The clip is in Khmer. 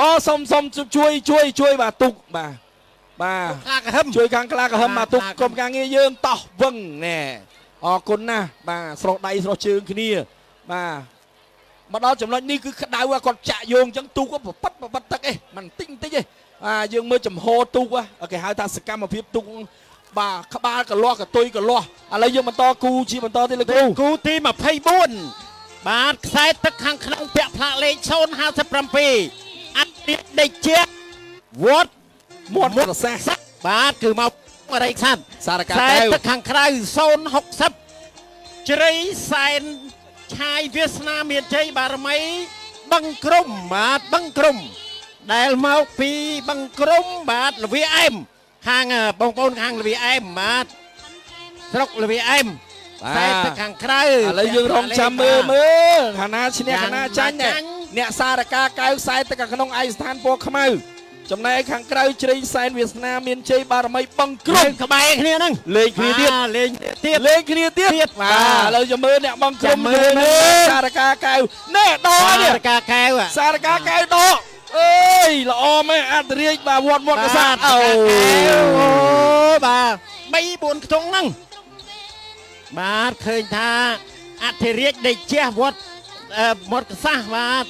អូសុំសុំជួយជួយជួយបាទទុកបាទបាទ ខ្លាក្រហឹម ជួយខាងខ្លាក្រហម បាទ បាទទុក ខ្លាក្រហម ក្រុមការងារយើងតោះវឹងណែអរគុណណាស់បាទស្រស់ដៃស្រស់ជើងគ្នាបាទមកដល់ចំណុចនេះគឺក្តៅហ่ะគាត់ចាក់យើងអញ្ចឹងទូកក៏ប្រប៉ិតប្រប៉ិតទឹកឯងមិនតិចតិចឯងបាទយើងមើលចំហទូកហ่ะគេហៅថាសកម្មភាពទូកបាទក្បាលកលាស់កតុយកលាស់ឥឡូវយើងបន្តគូជាបន្តទៀតលោកគ្រូ គូទី24បាទខ្សែទឹកខាងក្នុងពាក់ផ្លាកលេខ057អតិដេជាវត្ត មាត់ប្រសាសន៍ បាទគឺមកអរិយសាស្ត្រ សារកា ខ្សែ កែវ ទឹកខាងក្រៅ060ជ្រៃសែនឆាយវាសនាមានជ័យបារមីបឹងក្រុមបាទបឹងក្រុមដែលមកពីបឹងក្រុមបាទលវាអែមខាងបងប្អូនខាងលវាអែមបាទស្រុកលវាអែមខ្សែទឹកខាងក្រៅ ឥឡូវយើងរងចាំមើលមើលខាងណាឈ្នះខាងណាចាញ់ ចា ណែអ្នកសារកាកែវខ្សែទឹកខាងក្នុងឯកស្ថានពណ៌ខ្មៅចំណែកខាងក្រៅជ្រៃសែនវាសនាមានជ័យបារមីបឹង ក្រុ ក្រុម មក្បែរគ្នាហ្នឹង លេងគ្នាទៀត បាទលេងគ្នាទៀត លេងគ្នាទៀត ទៀត បាទ បាទ ឥឡូវចាំមើលអ្នកបឹងក្រុម ចាំមើល មើលសារកាកែវណែដកនេះ សារកាកែវ សារកាកែវដកអើយល្អមែនអត្តរាជបាទវត្តមាត់កសាទ អូ អូ បាទ3 4ខ្ទង់ហ្នឹងបាទឃើញថាអធិរាជដេកជះវត្តមាត់កសាសបាទ